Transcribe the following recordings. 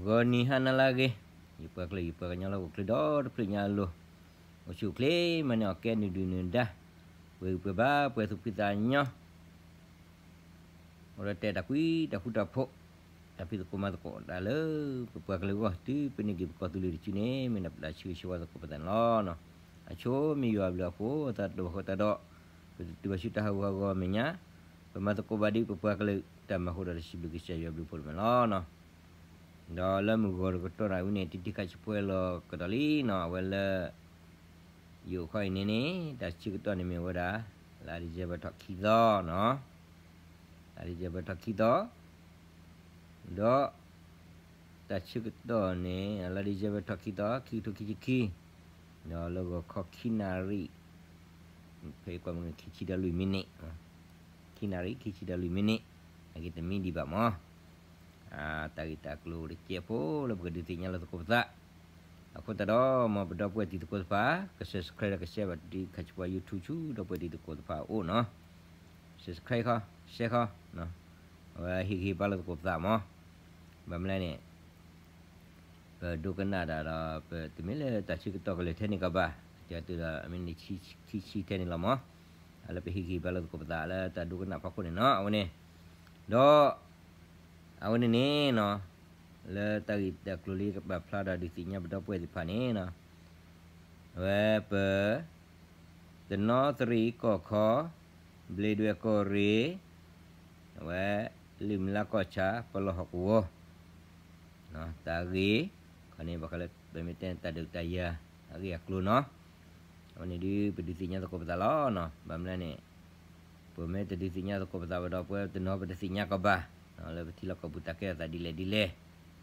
ဂီၤနံၤဟါနၤလၢအဂ့ၤ, ယပှၤကလုာ်ယပှၤကညီလၢဟီၣ်ခိၣ်ချၢဒီတဖျၢၣ်ညါအလိၤ, အိၣ်ဆူၣ်အိၣ်ချ့မၤန့ၢ်အီၣ်ကဲနုာ်ဒုၣ်နုာ်ဒါ, ပှဲၤဂံၢ်ပှဲၤဘါ ပှဲၤသူၣ်ဖှံသးညီ အိၣ်ဒီးတဲတၢ်ကွံတၢ်ဃူတၢ်ဖိး, တၢ်ဖံးသကိးမၤသကိးတၢ်လၢ ပပှၤကလုာ်အဂီၢ် တုၤပန့ၢ်က့ၤပကီၢ်သူလ့ၤတစုန့ၣ် မ့ၢ်ဒၣ်ပတၢ်ဆၢဂ့ၤဆၢဝါသကိးပသးန့ၣ်လီၤ. အဆိမ့ၢ်ယွၤအဘျုးအဖှိၣ် သးတဘၣ်ဃီတၢ်ဒီး ပတတုၤဘၣ်ဆူတၢ်ဟးဂူာ်ဟးဂီၤအမဲာ်ညါ, ပမၤသကိးဘၣ်ဒ်ပပှၤကလုာ်တၢ်မၤအဃိဒီး တစံးဘျုးကစၢ်ယွၤအဘျုးအဖှိၣ်တမံၤလီၤ. ဒီးလၢမုၢ်ဂီၤတကတီၢ်တၢ်ဝံၤန့ၣ် တံၤတံၤခါဆံးပှဲၤလီၤကဒီးလံနီၤ, အဝဲလၢ ယအိၣ်ခီအံၤန့ၣ်န့ၣ် တၢ်ဆၢကတီၢ်န့ၣ်မ့ၢ်ဝဲဒၣ် လါ December ထီၣ်ခံသီနီၤ, လါ December ထီၣ်ခံသီ, ဒီး တၢ်ဆၢကတီၢ်န့ၣ် လါ December ထီၣ်ခံသီ ခံကထိခံဆံခံ, ဒီးလၢဂီၤခီခံနၣ်ရံၣ်, ဖဲကွၢ်မုၢ်ခံဆံဒီးလွံၢ်မံးနံး, ခံနၣ်ရံၣ် ခံဆံဒီးလွံၢ်မံးနံး, အဂ့ၢ်တမံၤဒံးဘၣ်မး, တၢ်ဂ့ၢ်တၢ်ကျိၤတကဲဖိလၢပကဒုးသ့ၣ်ညါလၢသကိးပသး, အဃိသတးဒီး မ်ပဒီပုၢ်ဝဲၢ်တံၤသကိးတဖၣ် က subscribe ဒီးက share ဘၣ်တံၤတံၤခါဆံးပှဲၤ YouTube ဆူ ဒီပုၢ်ဝဲၢ်တံၤသကိးတဖၣ်အအိၣ်နီၤ, subscribe ဃီ share ဃီ, အဝဲဟ့ၣ်ဂံၢ်ဟ့ၣ်ဘါလၢသကိးပသးမး, ဘၣ်မနုၤလဲၣ်န့ၣ် ပဒိကနၣ်တၢ်ဒီး ပတမ့ၢ်လၢတၢ်ဆၢကတီၢ်ကလဲၤထဲန့ၣ်ကဘၣ်, အကတုၤဒီး အမ့ၢ်န့ၣ် ခံဆံထဲန့ၣ်လီၤမး, လၢပဟ့ၣ်ဂံၢ်ဟ့ၣ်ဘါလၢသကိးပသးလၢတၢ်ဒိကနၣ်ဖီခိၣ်န့ၣ်နီၤ, အဝဲန့ၣ်, ဒီး အဝဲန့ၣ်န့ၣ်နီၤ, လၢတၢ်ဂ့ၢ်တၢ်ကျိၤလၢကပာ်ဖျါဒီးဒုးသ့ၣ်ညါပဒီပုၢ်ဝဲၢ်သ့ၣ်တဖၣ်န့ၣ်နီၤ, အဝဲပ တနီသရံၣ်ကီၢ်ခီ, ဘျ့းဒွဲၣ်ကီၢ်ရ့ၣ်, အဝဲ လံာ်မုၢ်လါကီၢ်ဆၣ် ပလီၢ်ဟီၣ်ကဝီၤ, တၢ်ဂ့ၢ်, ခီန့ၣ် ဘၣ်ဃးလၢ ပမ့ၢ်တဲန့ၣ် တၢ်ဒုးတၢ်ယၤ အဂ့ၢ်အကျိၤနီၤ, အဝဲန့ၣ်ဒုး ပဒုးသ့ၣ်ညါသကိးပသးလီၤနီၤ, ဘၣ်မနုၤလဲၣ်န့ၣ် ပမ့ၢ်တဒုးသ့ၣ်ညါသကိးပသးဝဲဒီး ပဝဲတနီၤပတသ့ၣ်ညါကီးဘၣ်, လၢပထံလီၢ်ကီၢ်ပူၤတၢ်ကဲထီၣ်သးဒ်လဲၣ်ဒ်လဲၣ်,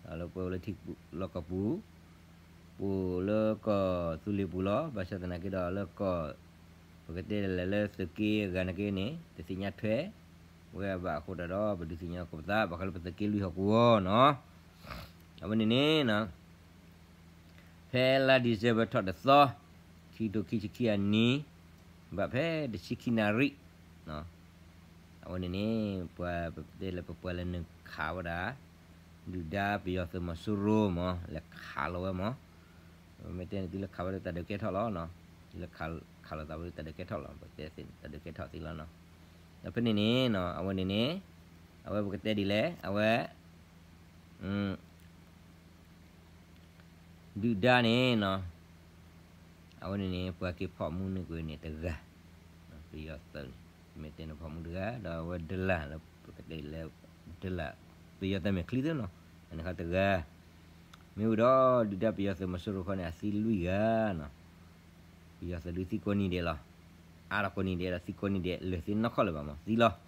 လၢပဝဲလၢထံလီၢ်ကီၢ်ပူၤ ပအိၣ်လၢကီၢ်သူလ့ၤပူၤလီၤ, ဘၣ်ဆၣ်သနာ်က့ဒီးလၢကီၢ် ပကတဲလဲၣ်လၢသုးက့အဂၤနာ်က့န့ၣ် တသ့ၣ်ညါထွဲဝဲဘၣ်အဃိဒီး ပဒုးသ့ၣ်ညါသကိးပသး ဘၣ်ဃးလၢပသုးက့လွံၢ်ဟီၣ်ကဝီၤနီၤ, အဝဲန့ၣ်န့ၣ် ဖဲလါ December ထီၣ်တသီ, ခံကထိခံဆံခံအနံၣ်, ဘၣ်ဖဲတဆံခံနၣ်ရံၣ်, အဝဲန့ၣ်န့ၣ် ပှၤပတဲလၢပပှၤလၢနုာ်ခးဝဲဒၣ် ဒုၣ်ဒါပယီၤသုးမီၤစိရိၤမး လဲၤခးလီၤဝဲမး, မ့ၢ်တဲန့ၣ် တုၤလၢခးဝဲဒၣ်တၢ်ဒုးကဲထီၣ်လီၤ, တုၤလၢခးလီၤသးဝဲဒၣ်တၢ်ဒုးကဲထီၣ်လီၤ, ပတဲသ့ၣ်န့ၣ် တၢ်ဒုးကဲထီၣ်သ့လီၤနီၤ, ဒီးဖဲန့ၣ်န့ၣ် အဝဲန့ၣ်န့ၣ် အဝဲပကတဲဒ်လဲၣ် အဝဲ ဒုၣ်ဒါန့ၣ်နီၤ, အဝဲန့ၣ်န့ၣ် ပှၤက့ၤဖီၣ်မူန့ၢ်ကွံာ်န့ၣ်တဂၤ, ပယီၤသုးန့ၣ် မ့ၢ်တဲန့ၣ်ဖီၣ်မူတဂၤ ဒီးအဝဲဒၢလၢ်လၢပကတဲလၢ ဒၢလၢ် ပယီၤသုးမ့ၢ်ချံသ့နီၤ, အန့ၣ်ဃီတဂၤ, မ့ၢ်ဝံၤဒီးဒုၣ်ဒါပယီၤသုးမီၤစိရိၤခီန့ၣ် အသံလွံၢ်ဂၤနီၤ, ပယီၤသုးဒုးသံကိးနံၤဒဲးလီၤ, အါထီၣ်ကိးနံၤဒဲးဒီးသံကိးနံၤဒဲး လၢာ်သ့နီၢ်ခီၣ်လၢၤဘၣ်မး သံလီၤ, သံ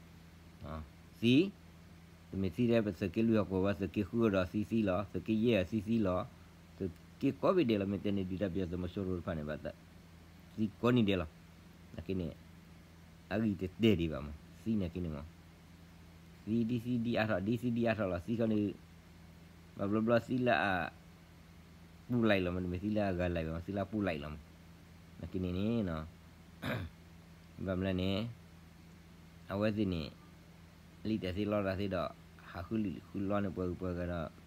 တမ့ၢ်သံထဲပသုးက့လွံၢ်ဟီၣ်ကဝီၤဘၣ် သုးက့ဃုဒီးသံသံလီၤ, သုးက့ယဲၢ်အသံသံလီၤ, သုးက့ကိးဘ့ၣ်ဒဲးလီၤ, မ့ၢ်တဲန့ၣ် ဒုၣ်ဒါပယီၤသုးမီၤစိရိၤတဖၣ်န့ၣ် ဘၣ်သံကိးနံၤဒဲးလီၤ, နာ်က့န့ၣ် အဂံၢ်တတဲာ်ဒံးဘၣ်မး သံနာ်က့န့ၣ်မး, သံဒ်သံဒ်အါထီၣ် ဒ်သံဒ်အါထီၣ်လီၤ, သံခီန့ၣ် ဘၣ်ဘျီဘျီသံလၢအ ပူၤလံလီၤမး တမ့ၢ်သံလၢအဂၤလံဘၣ်မး သံလၢအပူၤလံလီၤမး, နာ်က့န့ၣ်န့ၣ် ဘၣ်မနုၤလဲၣ်န့ၣ် အဝဲသ့ၣ်န့ၣ် လံာ်တၢ်သ့လီတၢ်သ့ဒီး ဟးဃုလံာ်ဃုလီန့ၣ် ပှၤဂုၤပှၤဂၤ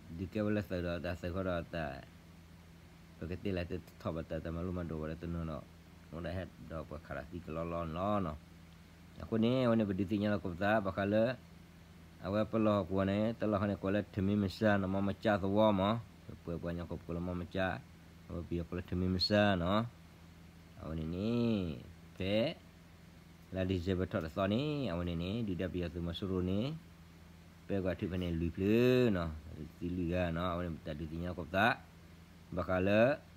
ဒီး ဒုးကဲဝဲလၢသုးဒီးတၢ်သုးခီဒီးတၢ် ပကတဲလၢတထီၣ်ဘၣ်တၢ်တၢ်မၤလိမၤဒိးဝဲဒီးတနီၤဒီး အိၣ်ဒၣ်ဟဲဒီးပှၤခးဒီးသံကလီလီန့ၣ်လီၤ. အဃိန့ၣ် အဝဲန့ၣ်ပဒုးသ့ၣ်ညါလီၤသကိးပသး ဘၣ်ဃးလၢ အဝဲပလီၢ်ဟီၣ်ကဝီၤန့ၣ် တၢ်လီၢ်ခီန့ၣ် ကိးလၢထမ့ၢ်မစၢ်နီၤ မီမကၠၢ်သဝီမး ပပှၤကညီကီၢ်ပူၤကိးလၢမီမကၠၢ် အဝဲပယီၤကိးလၢထမ့ၢ်မစၢ်နီၤ အဝဲန့ၣ်န့ၣ် ဖဲ လါ December ထီၣ်တသီန့ၣ် အဝဲန့ၣ်န့ၣ် ဒုၣ်ဒါပယီၤသုးမီၤစိရိၤန့ၣ် ပဲၢ်ကွၢ်ထုးဖဲန့ၣ်လွံၢ်ဖျၢၣ်နီၤ သံလွံၢ်ဂၤနီၤ အဝဲန့ၣ်ပတၢ်ဒုးသ့ၣ်ညါသကိးပသး ဘၣ်ဃးလၢ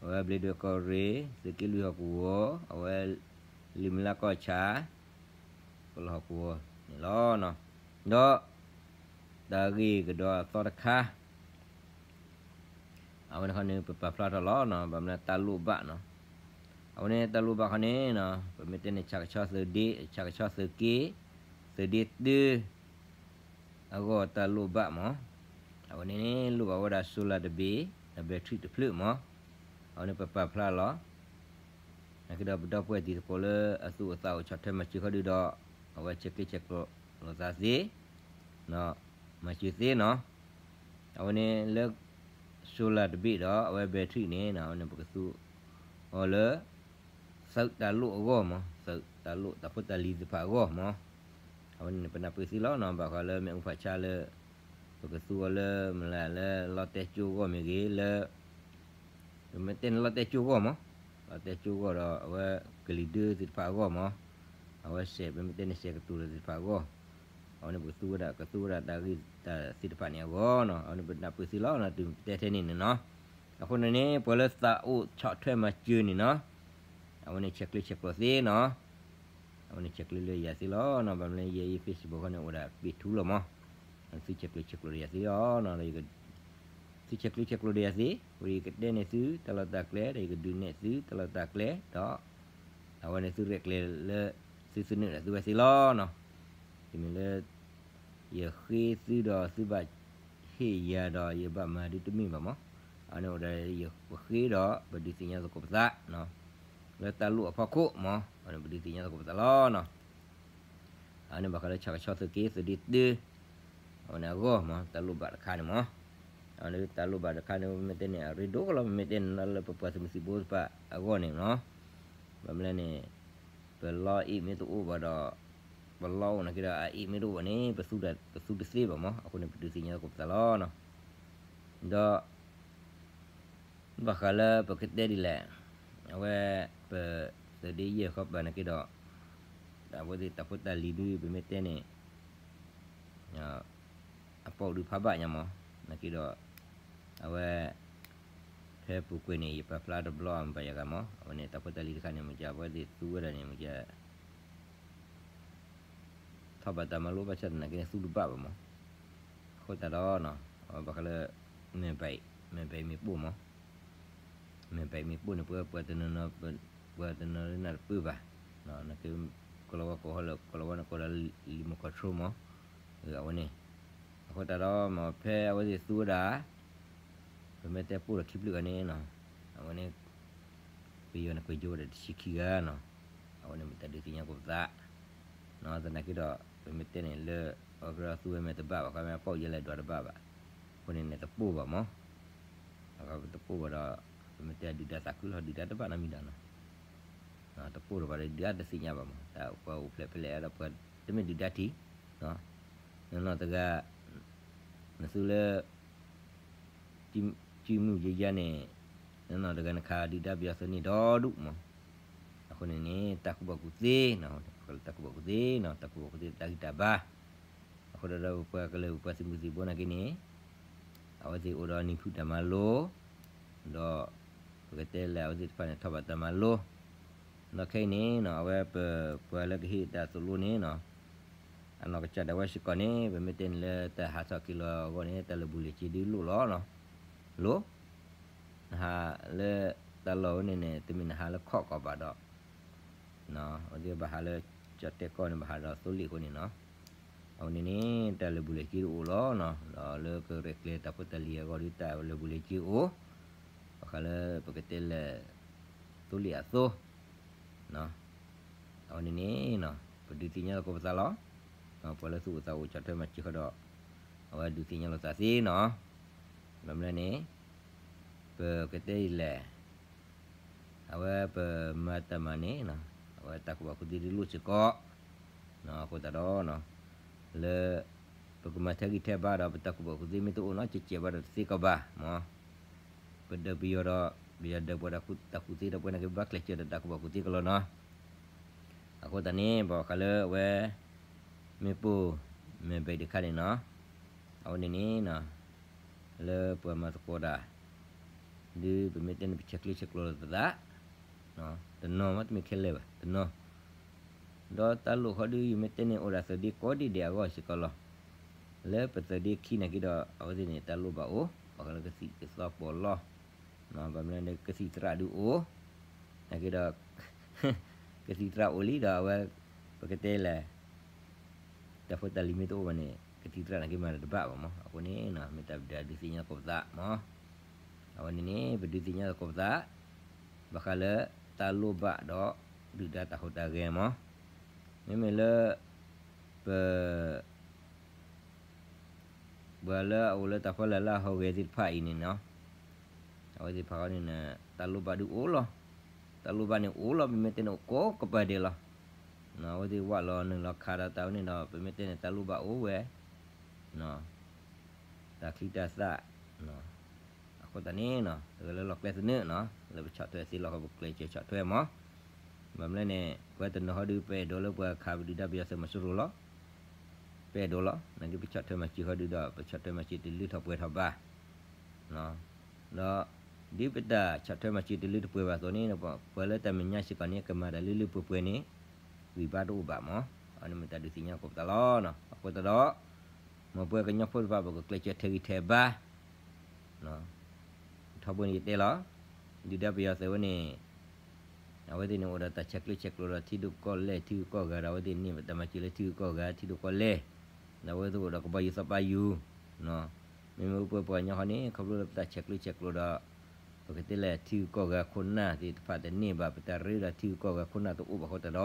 အဝဲဘျ့းဒွဲၣ်ကီၢ်ရ့ၣ် သုးက့လွံၢ်ဟီၣ်ကဝီၤ အဝဲ လံာ်မုၢ်လါကီၢ်ဆၣ် ပလီၢ်ဟီၣ်ကဝီၤန့ၣ်လီၤ. ဒီး တၢ်ဂ့ၢ်ကဒီးအသီတခါ အဝဲန့ၣ်ခီန့ၣ် ပပာ်ဖျါထီၣ်လီၤနီၤ ဘၣ်မနုၤတၢ်လိၣ်ဘၣ်နီၤ အဝဲန့ၣ်တၢ်လိၣ်ဘၣ်ခီန့ၣ်နီၤ ပမ့ၢ်တဲန့ၣ် ဆၣ်ကဆီသုးဒ့ ဆၣ်ကဆီသုးက့ သုးဒ့တု အဂီၢ်တၢ်လိၣ်ဘၣ်မး အဝဲန့ၣ်န့ၣ် လိၣ်ဘၣ်ဝဲဒၣ် solar တဘ့ၣ် ဒီး battery တဖျၢၣ်မး အဝဲန့ၣ်ပပာ်ဖျါလီၤ နာ်က့ဒီးပဒီပုၢ်ဝဲၢ်တံၤသကိးလၢအသူၣ်အိၣ်သးအိၣ်ဆီၣ်ထွဲမၤစၢၤခီဒုဒီး အဝဲဆဲးကျိးဆဲးကျိးလိာ်သးသ့ မၤစၢၤသ့နီၤ အဝဲန့ၣ်လၢ solar တဘ့ၣ်ဒီး အဝဲ battery န့ၣ် အဝဲန့ၣ်ပကသူအီၤလၢ သုးတၢ်လိၣ်အဂီၢ်မး, သုးတၢ်လိၣ်တၢ်ဖိတၢ်လံၤသ့ၣ်တဖၣ်အဂီၢ်မး, အဝဲန့ၣ်ပနၢ်ပၢၢ်သ့လီၤနီၤ, ဘၣ်ဃးလၢမ့ၣ်အူဖးဆါလၢ ပကသူအီၤလၢမလၢလၢလီတဲကၠိအဂီၢ်မ့ၢ်ဂ့ၤလၢ ပမ့ၢ်တဲန့ၣ်လီတဲကၠိအဂီၢ်မး, လီတဲကၠိအဂီၢ်ဒီး အဝဲကလံၤဒၢသ့ၣ်တဖၣ်အဂီၢ်မး, အဝဲစဲး ပမ့ၢ်တဲန့ၣ်စဲးကတိၤလၢသ့ၣ်တဖၣ်အဂီၢ်, အဝဲန့ၣ်ပကသူဝဲဒၣ် ကသူဝဲဒၣ်တၢ်ဂ့ၢ်တၢ်သ့ၣ်တဖၣ်န့ၣ်အဂီၢ်နီၤ, အဝဲန့ၣ်ပနၢ်ပၢၢ်သ့လီၤနီၤ, တုၤပတဲထဲန့ၣ်န့ၣ်နီၤ, အဃိန့ၣ်န့ၣ် ပှၤလၢသးအိၣ်ဆီၣ်ထွဲမၤစၢၤန့ၣ်နီၤ, အဝဲန့ၣ်ဆဲးကျိးဆဲးကျိးသ့နီၤ အဝဲန့ၣ်ဆဲးကျိးလၢယၤသ့လီၤနီၤ, ဘၣ်မနုၤလဲၣ် ယဲအံၤ Facebook ခီန့ၣ် အိၣ်ဒၣ်ပ့ၣ်ထူလီၤမး, သုဆဲးကျိးဆဲးကျိးဒီးယၤသ့လီၤနီၤ, သုဆဲးကျိးဆဲးကျိးဒီးယၤသ့, ဝံၤယကတဲန့ၢ်သု တၢ်လီၢ်တၢ်ကျဲ ဒီးယကဒုးနဲၣ်သု တၢ်လီၢ်တၢ်ကျဲ ဒီး အဝဲန့ၣ်သုရဲၣ်ကျဲၤလၢ သုသနၢၣ်ဒီးသုဝဲသ့လီၤနီၤ, တမ့ၢ်လၢ ယဃ့သုဒီးသုဘၣ်ဟ့ၣ်ယၤဒီးယဘၣ်မၤဒုတမ့ၢ်ဘၣ်မး, အန့ၣ်အိၣ်ဒီးယပဃ့ဒီးပဒုးသ့ၣ်ညါသကိးပသး လၢတၢ်လိၣ်အဖီခိၣ်မး, အန့ၣ်ပဒုးသ့ၣ်ညါသကိးပသးလီၤနီၤ, အန့ၣ်ဘၣ်ဃးလၢဆၣ်ကဆီသုးက့ သုးဒ့တၢ အဝဲန့ၣ်အဂီၢ်မး တၢ်လိၣ်ဘၣ်တခါန့ၣ်မး, အန့ၣ်တၢ်လိၣ်ဘၣ်တခါန့ၣ် ပမ့ၢ်တဲန့ၣ် အရ့ဒိၣ်ကီလီၤ ပမ့ၢ်တဲန့ၣ်လၢပပှၤသုးမုၢ်သံၣ်ဘိတဖၣ်အဂီၢ်န့ၣ်နီၤ, ဘၣ်မနုၤလဲၣ်န့ၣ် ပလီအ့ၣ်မ့ၢ်တအိၣ်ဘၣ်ဒီး ပလီအိၣ်နာ်က့ဒီး အအ့ၣ်မ့ၢ်တအိၣ်ဘၣ်န့ၣ် ပသူတသ့ဘၣ်မး, အဃိန့ၣ် ပဒုးသ့ၣ်ညါသကိးပသးလီၤနီၤ, ဒီး ဘၣ်ဃးလၢပကတဲဒ်လဲၣ်, အဝဲ ပသုးဒ့ယဲၢ်ခီပၤနာ်က့ဒီး အဝဲသ့ၣ်တၢ်ဖိတၢ်လံၤဒု ပမ့ၢ်တဲန့ၣ် အပိာ်ဒုးဖးဘၣ်ညါမး, နာ်က့ဒီး အဝဲ ဖဲပူၤကွံာ်န့ၣ် ယပာ်ဖျါတဘျီအမ့ၢ်ဘၣ်ယၤဂၤမး, အဝဲန့ၣ် တၢ်ဖိတၢ်လံၤတခါန့ၣ် မ့ၢ်က အဝဲသ့ၣ်သူဝဲဒၣ်န့ၣ် မ့ၢ်က ထီၣ်ဘၣ်တၢ်မၤလိဘၣ်ဆၣ်သနာ်က့န့ၣ် သူတဘၣ်ဘၣ်မး, အဃိသတးဒီး အဝဲဘၣ်ဃးလၢ မဲာ်ဘဲး မဲာ်ဘဲးမ့ၢ်ပိၢ်မး, မဲာ်ဘဲးမ့ၢ်ပိၢ်န့ၣ် ပှၤ ပှၤတနီၤနီၤ ပှၤတနီၤလၢနၢ်တပၢၢ်ဘၣ်, နာ်က့ ကလီၤဝါကိးဟီလၢ ကလီၤဝါန့ၣ်ကိးဒီး remote control မး, အဝဲန့ၣ်, အဃိသတးဒီး မ့ၢ်ဖဲအဝဲသ့ၣ်သူဝဲဒၣ် ပမ့ၢ်တဲပိၢ်ဒီးခံဖျၢၣ်ဂၤန့ၣ်နီၤ, အဝဲန့ၣ် ပယီၤန့ၣ် ကွဲးယိဝဲဒၣ်တဆံခံဂၤနီၤ, အဝဲန့ၣ်မ့ၢ်တၢ်ဒုးသ့ၣ်ညါသကိးပသး, သနာ်က့ဒီး ပမ့ၢ်တဲန့ၣ်လၢ အဝဲကရၢသူဝဲမ့ၢ်တဘၣ်ဘၣ် ခီမ့ၢ်အပိာ်ယဲလဲၣ်ဒွးတဘၣ်ဘၣ်, အဃိန့ၣ်န့ၣ်တပိၢ်ဘၣ်မး, အဃိပတပိၢ်ဘၣ်ဒီး ပမ့ၢ်တဲဒုၣ်ဒါသးခုလီၤ ဒုၣ်ဒါတဘၣ်နီတမံၤဒီးနီၤ, တပိၢ်ဒီးဘၣ်ဒီးဒုၣ်ဒါတသ့ၣ်ညါဘၣ်မး တၢ်ပှၤအိၣ်ဖျဲၣ်ဖဲလဲၣ်ဒီးပှၤတမ့ၢ်ဒုၣ်ဒါထံး, နနီၢ်တဂၤ နသူလၢ စုမုၢ်ယယါန့ၣ် နနီၢ်တဂၤနခးဒုၣ်ဒါပယီၤသုးန့ၣ်ဒီဒူၣ်မး, အဃိန့ၣ်န့ၣ် တၢ်ကူၣ်ဘၣ်ကူၣ်သ့, တၢ်ကူၣ်ဘၣ်ကူၣ်သ့နီၤ တၢ်ကူၣ်ဘၣ်ကူၣ်သ့တၢ်ဂံၢ်တၢ်ဘါ, အဃိဒီးပပှၤကလုာ်ပပှၤသုးမုၢ်သံၣ်ဘိနာ်က့န့ၣ် အဝဲသ့ၣ်အိၣ်ဒီးနံၣ်ဖုၣ်တၢ်မၤလိ, ဒီး ပကတဲလဲၣ်အဝဲသ့ၣ်တဖၣ်န့ၣ် ထီၣ်ဘၣ်တၢ်မၤလိ, ဒီးခဲအံၤန့ၣ်နီၤ အဝဲပပှၤလၢကဟ့ၣ်တၢ်သိၣ်လိန့ၣ်နီၤ အနီၢ်ကစၢ်ဒၣ်ဝဲစ့ၢ်ကီးန့ၣ် ပမ့ၢ်တဲန့ၣ်လၢတၢ်ဟးထီၣ်က့ၤလီၤအဂီၢ်န့ၣ် တၢ်လၢာ်ဘူၣ်လၢာ်စ့ဒုလိၣ်လီၤနီၤ, လိၣ်, နဟးလၢတၢ်လီၢ်ဝဲန့ၣ်န့ၣ် တမ့ၢ်နဟးလၢခီၣ်ကီၢ်ဘၣ်ဒီး အဝဲသ့ၣ်ဘၣ်ဟးလၢကၠီၣ်တဲၣ်ကီၢ်န့ၣ် ဘၣ်ဟးဒီးသိလ့ၣ်အဃိန့ၣ်နီၤ, အဝဲန့ၣ်န့ၣ် တၢ်လၢာ်ဘူၣ်လၢာ်စ့ဒုအိၣ်လီၤနီၤ ဒီးလၢကရဲၣ်ကျဲၤတၢ်ဖိတၢ်လံၤအဂီၢ်ဒီးတၢ်လၢာ်ဘူၣ်လၢာ်စ့အိၣ်, ဘၣ်ဃးလၢပကတဲလဲၣ် သိလ့ၣ်အသိ အဝဲန့ၣ်န့ၣ် ပဒုးသ့ၣ်ညါသကိးပသးလီၤ. ပှၤလၢသူၣ်အိၣ်သးအိၣ် ကၠီၣ်ထွဲမၤစၢၤဃီဒီး အဝဲဒုးသ့ၣ်ညါလိာ်သးသ့နီၤ. ဘၣ်မနုၤလဲၣ်န့ၣ် ပကတဲဒ်လဲၣ်, အဝဲပမၤတၢ်မၤန့ၣ် အဝဲတၢ်ကူၣ်ဘၣ်ကူၣ်သ့ဒုးလိၣ်စ့ၢ်ကီး, အဃိသတးဒီး လၢ ပကမၤထဲဂံၢ်ထဲဘါဒီးပတၢ်ကူၣ်ဘၣ်ကူၣ်သ့မ့ၢ်တအိၣ်နီတစဲးဘၣ်ဒီးတသ့ကီးဘၣ်မး, ပဒုးပယီၤဒီး ပယီၤဒုးပှၤတၢ်ကူၣ်သ့ဒီးပှၤန့ၣ်ကဘၣ်ကျဲးစၢးဒီးတၢ်ကူၣ်ဘၣ်ကူၣ်သ့ကလီၤနီၤ. အဃိသတးန့ၣ် ဘၣ်ဃးလၢအဝဲ မ့ၣ်ပိၢ် မဲာ်ဘဲးတခါန့ၣ်နီၤ, အဝဲန့ၣ်န့ၣ် လၢပှၤမၤသကိးတၢ် ဒုးပမ့ၢ်တဲန့ၣ် ပဆဲးကျၢဆဲးကျိးလိာ်သး တနီၤမ့တမ့ၢ်ခဲလၢာ်ဘၣ် တနီၤ, ဒီးတၢ်လိၣ်ဃီဒုး ယမ့ၢ်တဲန့ၣ် အိၣ်ဒၣ်သုးဒ့ကိးဒံးဒဲးအဂီၢ်စ့ၢ်ကီးလီၤ. လၢပသုးဒ့ခံနာ်က့ဒီး အဝဲသ့ၣ်န့ၣ် တၢ်လိၣ်ဘၣ်အိၣ် ဘၣ်ဃးလၢကသံၣ်ကသီပီးလီၢ်, ဘၣ်မနုၤန့ၣ် ကသံၣ်သရၣ်ဒုးအိၣ်, နာ်က့ဒီး ကသံၣ်သရၣ်အိၣ်လံဒီး အဝဲ ပကတဲလဲၣ် တၢ်ဖိတၢ်လံၤမ့ၢ်တအိၣ်ဘၣ်န့ၣ် ကသံၣ်သရၣ်နာ်က့မၤတၢ်တဘၣ်ဘၣ်မး. အဃိန့ၣ် မ့ၢ်တၢ်ဒုးသ့ၣ်ညါသကိးပသးမး. အဝဲန့ၣ်န့ၣ် ပဒုးသ့ၣ်ညါသကိးပသး ဘၣ်ဃးလၢတၢ်လိၣ်ဘၣ်ဒီး ဒုၣ်ဒါတၢ်ဟူးတၢ်ဂဲၤမး. မ့မ့ၢ်လၢ ပ ပှၤလၢအအိၣ်လၢတၢ်ဖီလာ်လၢအဟူးဂဲၤသ့ၣ်တဖၣ်အံၤန့ၣ်နီၤ, အဝဲသ့ၣ်တဖၣ်ဃီန့ၣ် တၢ်လိၣ်ဘၣ်ဒုးအိၣ်လီၤ. တၢ်လိၣ်ဘၣ်န့ၣ်အိၣ်လီၤ ပမ့ၢ်တဲန့ၣ်အိၣ်ကိးကပၤဒဲးလီၤ. အဝဲသ့ၣ်ဝးလီၤနုာ်လီၤခးဒီးတၢ်ဝဲန့ၣ်ဒီး ပမ့ၢ်တဲန့ၣ် တၢ်လိၣ်ဘၣ်အိၣ်ဝဲ တၢ်ချံတၢ်သၣ် အဃိသတးန့ၣ်နီၤ တဂၤလၢလီၢ်ကျဲသနၢၣ်နီၤ လၢပဆီၣ်ထွဲသ့လီၤဃီ ပကျဲးစၢးဆီၣ်ထွဲမး. ဘၣ်မနုၤလဲၣ်န့ၣ် ပဝဲတနီၤဃီဒုး ပအဲၣ်ဒိးလၢပှၤခးပဒုၣ်ဒါပယီၤသုးမီၤစိရိၤလီၤ. ပအဲၣ်ဒိးလီၤ. နာ်က့ပဆီၣ်ထွဲမၤစၢၤဃီဒုးဒီး ပဆီၣ်ထွဲမၤစၢၤတလုၢ်ထီၣ်ပှဲၤထီၣ်ဘၣ် ဒီး ဒ်ပတၢ်ဆီၣ်ထွဲမၤစၢၤတလုၢ်တပှဲၤဘၣ်အသိးန့ၣ် ပှၤလၢတၢ်မဲာ်ညါစ့ၢ်ကီးန့ၣ် ကမၤတၢ်လုၢ်လုၢ်ပှဲၤပှဲၤန့ၣ် ဂံၢ်ဘါတအိၣ်ဘၣ်မး. အန့ၣ်မ့ၢ်တၢ်ဒုးသ့ၣ်ညါကိးပသးလီၤ. အဃိသတးဒီး မ်ပဝဲကညီဖိတဖၣ် ပကကျဲးစၢးထဲးဂံၢ်ထဲးဘါ ထီဘိန့ၣ်ယတဲလီၤ. ဒုၣ်ဒါပယီၤသုးဝဲန့ၣ် အဝဲသ့ၣ်န့ၣ်အိၣ်ဒီးတၢ်ဆဲးကျၢဆဲးကျိးဒီးထံဒိၣ်ကီၢ်လဲၢ် ထံဂုၤကီၢ်ဂၤဒီး အဝဲသ့ၣ်န့ၣ် ပတၢ်မၤစၢၤလၢထံဂုၤကီၢ်ဂၤ ထံဒိၣ်ကီၢ်လဲၢ်, ဒီးအဝဲသ့ၣ်အိၣ်ဒီးကဘီယူၤသီးပၢ်ယူၤ, မ့မ့ၢ်ပဝဲပှၤကညီဃီန့ၣ် ခီဖျိလၢပတၢ်ဆဲးကျၢဆဲးကျိးဒီး ပကတဲလဲၣ်ထံဂုၤကီၢ်ဂၤခိၣ်နၢ်သ့ၣ်တဖၣ်တန့ၢ်ဘၣ် ပတၢ်ရ့ဒီးထံဂုၤကီၢ်ဂၤခိၣ်နၢ်တအိၣ်ဘၣ်အဃိသတးဒီး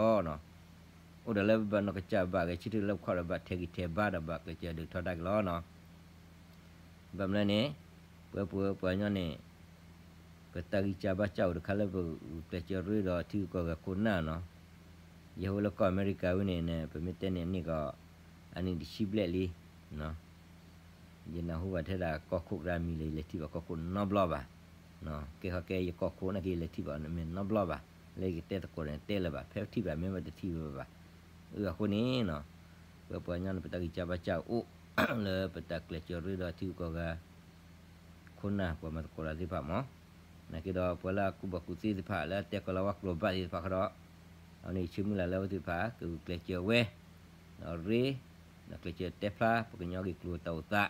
အိၣ်ဒီးလၢပဘၣ်နီၢ်ကစၢ်ဘၣ်ဂဲၤဆၢထၢၣ်လၢပခီၣ်ဒီးဘၣ်ထဲးဂံၢ်ထဲးဘါဒီးဘၣ်ကျဲးစၢးဒုးထီဒါက့ၤလီၤနီၤ. ဘၣ်မနုၤလဲၣ်န့ၣ် ပဝဲပှၤကညီန့ၣ် ပတၢ်ဂံၢ်စၢ်ဘါစၢ်အိၣ်တခါလၢပကျဲးစၢးရ့ဒီးထံဂုၤကီၢ်ဂၤခိၣ်နၢ်နီၤ. ယဟဲဝဲလၢကီၢ်အမဲရကၤဝဲန့ၣ် ပမ့ၢ်တဲန့ၣ်အနံၣ်ကီး အနံၣ်တဆံဘျဲၣ်လံ ယနၢ်ဟူဘၣ်ထဲဒၣ်ကီၢ်ခိၣ်ကရၢမံၤလၢယလဲၤထံၣ်ဘၣ်ကီၢ်ခိၣ်နီတဘျီဘၣ်. ကဲခီကဲယကီၢ်ခိၣ်နာ်က့ယလဲၤထံၣ်ဘၣ်မ့ၢ်နီတဘျီဘၣ်. လၢယကတဲသကိးန့ၣ်တဲလၢၤဘၣ် ဖဲပထံၣ်ဘၣ်မ့ၢ်ဘၣ်တထံၣ်ဝဲဘၣ်. အဃိန့ၣ်နီၤ ပဝဲပှၤကညီန့ၣ် ပတၢ်ဂံၢ်စၢ်ဘါစၢ်အိၣ် လၢပတၢ်ကျဲးစၢးရ့ဒီးထံဂုၤကီၢ်ဂၤ ခိၣ်နၢ်ပှၤမၤသကိးတၢ်သ့ၣ်တဖၣ်မး. နာ်က့ဒီးပှၤလၢအကူၣ်ဘၣ်ကူၣ်သ့သ့ၣ်တဖၣ် လၢအတဲကီၤလၤဝါကျိာ်ဘၣ်သ့ၣ်တဖၣ်ဃီဒီး အဝဲန့ၣ်ယဆိမုၢ်လၢ်လၢအဝဲသ့ၣ်တဖၣ် ကဂုာ်ကျဲးစၢးဝဲ ဒီးရ့ ဒီးကျဲးစၢးတဲဖျါပကညီက့ၤကျိာ်တၢ်အိၣ်သး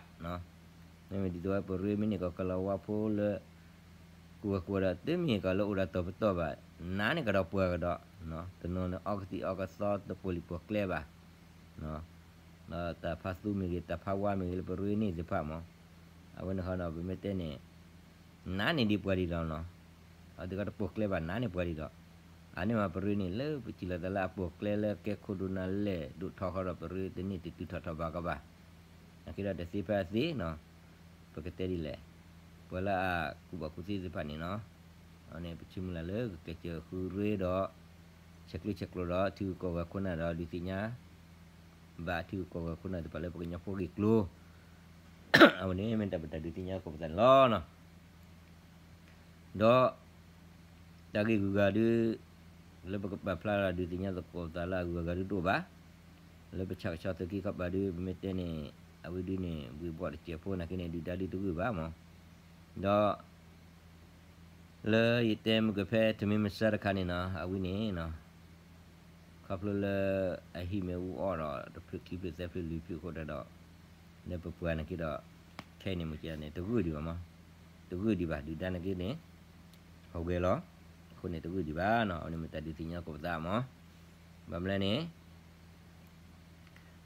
မ့မ့ၢ်ဒ်သိးဝဲပရ့မ့ၢ်န့ၢ်ကီးကီၤလၤဝါဖိလၢ ကူၣ်ဝဲကူၣ်ဝဲဒီး တမ့ၢ်ကီးလၢအိၣ်ဒီးတီၤပတီၢ်ဘၣ်, နးန့ၢ်ကဒီးပှၤကဒီး, တနီၤန့ၣ် အီကသံၣ်အီကသီတပိာ်လံၤပိာ်ကျဲဘၣ်, ဒီးတၢ်ဖးသူမ့ၢ်ဂ့ၤ တၢ်ဖးဝါမ့ၢ်ဂ့ၤလၢပရ့န့ၢ်သ့ၣ်တဖၣ်မး, အဝဲန့ၣ်ဃီဒီး ပမ့ၢ်တဲန့ၣ် နးန့ၢ်ဒံးပှၤဒံးလီၤနီၤ, အဝဲသ့ၣ်တပိာ်ကျဲဘၣ် နးန့ၢ်ပှၤဒံးလီၤ, အန့ၣ်မးပရ့န့ၣ် လၢပထံၣ်လိာ်သးလၢအပိာ်ကျဲလၢကဲခိၣ်ဒိၣ်နၤလဲၣ်ဒိၣ်ထီဃီဒီး ပရ့တန့ၢ်တတုၤထီၣ်ထီၣ်ဘၣ်ကဘၣ်, နာ်က့ဒီးတသ့ဖဲအသ့နီၤ ပကတဲဒ်လဲၣ်, ပှၤလၢအကူၣ်ဘၣ်ကူၣ်သ့သ့ၣ်တဖၣ်န့ၣ်နီၤ, အန့ၣ်ပဆိကမိၣ်လၢ်လၢကကျဲးစၢးဃုရ့ဒီး ဆဲးကျၢဆဲးကျိးဒီးထံဂုၤကီၢ်ဂၤခိၣ်နၢ်ဒီးဒုးသ့ၣ်ညါ ဘၣ်ထံဂုၤကီၢ်ဂၤခိၣ်နၢ်သ့ၣ်တဖၣ်လၢပကညီဖိဂ့ၢ်ကျိၤ, အဝဲန့ၣ်မ့ၢ်တၢ်ပတၢ်ဒုးသ့ၣ်ညါကိးပသးန့ၣ်လီၤ. ဒီး တၢ်ဂ့ၢ်ဂုၤဂၤဒုး လၢပကပာ်ဖျါဒီးဒုးသ့ၣ်ညါသကိးပသးလၢအဂုၤအဂၤဒုးတအိၣ်ဘၣ်, လၢပဆၣ်ကဆီသုးက့ခီပၤဒုး ပမ့ၢ်တဲန့ၣ် အဝဲဒုးန့ၣ် ဘှ့ၣ်ဘှီၣ်တစဲးဖိနာ်က့န့ၣ် ဒုၣ်ဒါဒုးတဂုာ်ဘၣ်မး, ဒီး လၢယတဲမုၢ်ကဖဲတမံၤမဆါတခါန့ၣ်နီၤ အဝဲန့ၣ်နီၤ ခီဖျိလၢ အဟံၣ်မ့ၢ်အူအီၣ်ဒီး တဖျၢၣ်ခံဖျၢၣ်သၢဖျၢၣ်လွံၢ်ဖျၢၣ်အဃိတၢ်ဒီး လၢပပှၤနာ်က့ဒီး ခဲအံၤန့ၣ်မ့ၢ်ကန့ၣ် တဂုာ်ဒံးဘၣ်မး, တဂုာ်ဒံးဘၣ် ဒုၣ်ဒါနာ်က့န့ၣ် ဟူးဂဲၤလီၤ, အဃိန့ၣ်တဂုာ်ဒံးဘၣ်နီၤ အဝဲန့ၣ်မ့ၢ်တၢ်ဒုးသ့ၣ်ညါကိးပသးမး, ဘၣ်မနုၤလဲၣ်န့ၣ်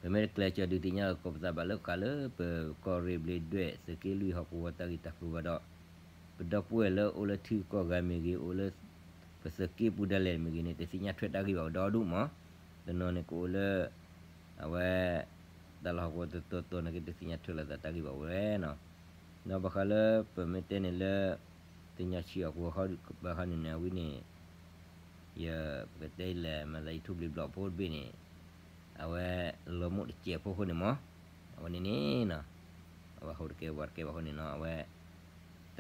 ပမ့ၢ်တကျဲးစၢးဒုးသ့ၣ်ညါလီၤကိးပသးဘၣ်လၢဃးလၢပကီၢ်ရ့ၣ်ဘျ့းဒွဲၣ် သုးက့လွံၢ်ဟီၣ်ကဝီၤတၢ်ဂ့ၢ်တၢ်ကျိၤဘၣ်ဒီး, ပဒီပုၢ်ဝဲၢ်လၢအိၣ်လၢထံဂုၤကီၢ်ဂၤမ့ၢ်ဂ့ၤ အိၣ်လၢ ပသုးက့ပူၤဒၣ်လဲာ်မ့ၢ်ဂ့ၤန့ၣ် တသ့ၣ်ညါထွဲတၢ်ဂ့ၢ်ဘၣ်အိၣ်ဒီဒူၣ်မး, တနီၤန့ၣ်ကအိၣ်လၢ အဝဲ တၢ်လီၢ်ဟီၣ်ကဝီၤတတီၤတီၤနာ်က့ တသ့ၣ်ညါထွဲလိာ်သးတၢ်ဂ့ၢ်ဘၣ်အိၣ်ဝဲနီၤ, ဒီးဘၣ်ဃးလၢပမ့ၢ်တဲန့ၣ်လၢ တညီဆံးဟီၣ်ကဝီၤဘၣ်ဃးန့ၣ်န့ၣ် အဝဲန့ၣ် ယ ပကတဲလဲၣ် မၤသးယထူဘျ့းဘျီၣ်ဖိတဘ့ၣ်န့ၣ် အဝဲ လီၤမိၢ်တစဲးဖိအဃိန့ၣ်မး, အဝဲန့ၣ်န့ၣ်နီၤ အဝဲဟူးတကဲဝးတကဲဘၣ်အဃိန့ၣ်နီၤ အဝဲ တ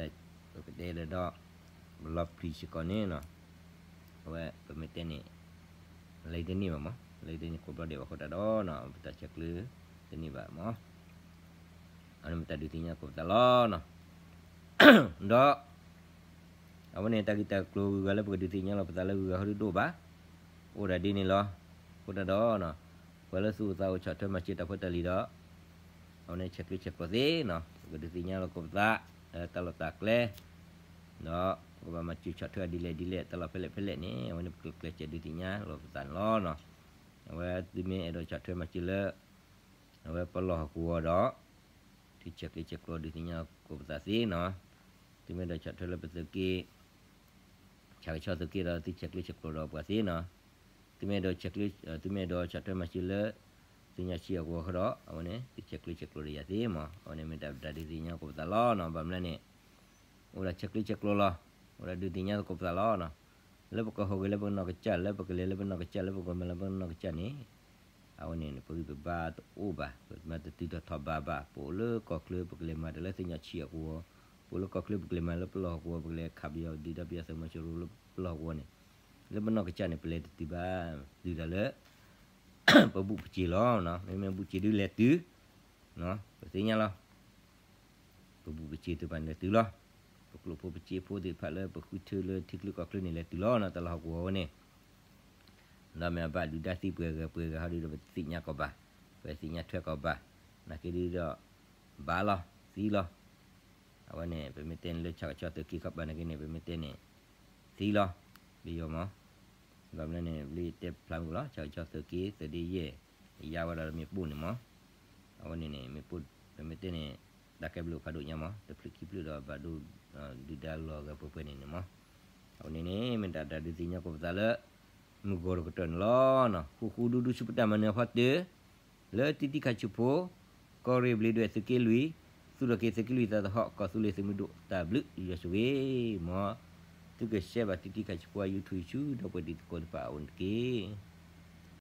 ပကတဲလၢဒီး လီၤပျံၤစ့ၢ်ကီးန့ၣ်နီၤ အဝဲပမ့ၢ်တဲန့ၣ် လၢတန့ၢ်ဘၣ်မး လၢတန့ၢ်ကိးဘျီဒဲးဘၣ်အဃိတၢ်ဒီးနီၤ ပတၢ်ဆဲးကျၢတန့ၢ်ဘၣ်မး, အန့ၣ်မ့ၢ်တၢ်ဒုးသ့ၣ်ညါကိးပသးလီၤနီၤ ဒီး အဝဲန့ၣ်တၢ်ဂ့ၢ်တၢ်ကျိၤဂုၤဂၤလၢပကဒုးသ့ၣ်ညါလီၤပသးလၢဂုၤဂၤဟီဒုးတအိၣ်ဘၣ်, အိၣ်ဒၣ်ဒ်န့ၣ်လီၤ, အဃိတၢ်ဒီးနီၤ ပှၤလၢသူၣ်အိၣ်သးအိၣ်ဆီၣ်ထွဲမၤစၢၤတၢ်ဖိတၢ်လံၤဒီး အဝဲန့ၣ်ဆဲးကျၢဆဲးကျိးသ့နီၤ ပကဒုးသ့ၣ်ညါလီၤကိးပသး လၢတၢ်လီၢ်တၢ်ကျဲ ဒီးပကဘၣ်မၤစၢၤဆီၣ်ထွဲဒ်လဲၣ်ဒ်လဲၣ် တၢ်လီၢ်ဖဲလဲၣ်ဖဲလဲၣ်န့ၣ် အဝဲန့ၣ်ပကကျဲးစၢးဒုးသ့ၣ်ညါလီၤပသးန့ၣ်လီၤနီၤ, အဝဲသုမ့ၢ်အဲၣ်ဒိးဆီၣ်ထွဲမၤစၢၤလၢ အဝဲပလီၢ်ဟီၣ်ကဝီၤဒီး ထံဆဲးကျၢဆဲးကျိးဒုးသ့ၣ်ညါကိးပသးသ့နီၤ, သုမ့ၢ်အဲၣ်ဒိးဆီၣ်ထွဲလၢပသုးက့ ဆၣ်ကဆီသုးက့ဒီးသုဆဲးကျၢဆဲးကျိးဒီးပှၤသ့နီၤ, သုမ့ၢ်အဲၣ်ဒိးဆဲးကျၢ သုမ့ၢ်အဲၣ်ဒိးဆီၣ်ထွဲမၤစၢၤလၢ သ့ၣ်ညါဆံးအကဝီၤဃီဒီး အဝဲန့ၣ် သုဆဲးကျိးဆဲးကျိးဒီးယၤသ့မး, အဝဲန့ၣ်မ့ၢ်တၢ်ပတၢ်ဒုးသ့ၣ်ညါသကိးပသးလီၤနီၤ, ဘၣ်မနုၤလဲၣ်န့ၣ် အိၣ်ဒၣ်ဆဲးကျိးဆဲးကျိးလီၤ, အိၣ်ဒၣ်ဒုးသ့ၣ်ညါသကိးပသးလီၤနီၤ, လၢပကဟူးဂဲၤလၢပနီၢ်ကစၢ် လၢပကလဲၤလၢပနီၢ်ကစၢ် လၢပကမၤလၢပနီၢ်ကစၢ်န့ၣ် အဝဲန့ၣ် ပဂံၢ်ပဘါတအိၣ်ဘၣ်, ပမၤတတုၤထီၣ်ထီၣ်ဘးဘၣ်, ပအိၣ်လၢကီၢ်ချၢ ပကလဲၤမၤတၢ်လၢသ့ၣ်ညါဆံးအကဝီၤ, ပအိၣ်လၢကီၢ်ချၢ ပကလဲၤမၤလၢပလီၢ်ဟီၣ်ကဝီၤ ပကလဲၤခးပယီၤဒုၣ်ဒါပယီၤသုးမီၤစိရိၤလၢပလီၢ်ဟီၣ်ကဝီၤန့ၣ်, လၢပနီၢ်ကစၢ်န့ၣ် ပလဲၤတတုၤဘၣ်, ဒုၣ်ဒါလၢ ပဘူၣ်ပစ့ၤလီၤ, မ့မ့ၢ်ဘူၣ်စ့ၤဒုလဲၤတုၤ, ပသ့ၣ်ညါလီၤ ပဘူၣ်ပစ့ၤသ့ၣ်တဖၣ်န့ၣ်လဲၤတုၤလီၤ, ပကျိာ်ဖိပစ့ဖိသ့ၣ်တဖၣ်လၢပဃုထၢလၢထံချၢကီၢ်ချၢန့ၣ်လဲၤတုၤလီၤနီၤ တၢ်လီၢ်ဟီၣ်ကဝီၤဝဲန့ၣ်, ဒီးမ့ၢ်အဘၣ်ဒုၣ်ဒါသံပှဲၤဂၤပှဲၤဂၤဟီဒုဒီး ပတသ့ၣ်ညါကီးဘၣ်, ပသ့ၣ်ညါထွဲကီးဘၣ်, နာ်က့ဒုဒီး ဘၣ်လီၤ, သံလီၤ, အဝဲန့ၣ် ပမ့ၢ်တဲန့ၣ်လၢဆၣ်ကဆီသုးက့ခီပၤနာ်က့န့ၣ် ပမ့ၢ်တဲန့ၣ် သံလီၤ, ပယီၤမး, ဘၣ်မနုၤန့ၣ် ပလံတဲဖျါမုၢ်လီၤ ဆၣ်ကဆီသုးက့ သုးဒ့ယဲၢ်, ယါဝဲဒၣ်လၢမ့ၣ်ပိၢ်န့ၣ်မး, အဝဲန့ၣ်န့ၣ် မ့ၣ်ပိၢ် ပမ့ၢ်တဲန့ၣ် တၢ်ကဲဘျုးဖးဒိၣ်ညါမး တဖျၢၣ်ခံဖျၢၣ်ဒီးဘၣ်ဒိ ဒုၣ်ဒါလီၤဂာ်ပှဲၤပှဲၤန့ၣ်န့ၣ်မး, အဝဲန့ၣ်န့ၣ် မ့ၢ်တၢ်ဒုးသ့ၣ်ညါသကိးပသးလၢ မုၢ်ဂီၤတကတီၢ်န့ၣ်လီၤ, ဃူဃူဒူဒူဆူပတၢ်မၤနၢၤအဖီတၢၢ် လၢတံတံခးဆူၣ်ဖိ, ကီၢ်ရ့ၣ်ဘျ့းဒွဲၣ်သုးက့လွံၢ်, သူၣ်ထီၣ်က့ၤသုးက့လွံၢ်သးသဟီၣ် ကီၢ်သူလ့ၤသုးမုၢ်ဒိၣ်တၢ်ဘျုးယွၤဆိၣ်ဂ့ၤ, မ်သုကshareဘၣ်တံတံခးဆူၣ်ဖိအYouTubeဆူဒီပုၢ်ဝဲၢ်တံၤသကိးတဖၣ်အအိၣ်န့ၣ်တက့ၢ်.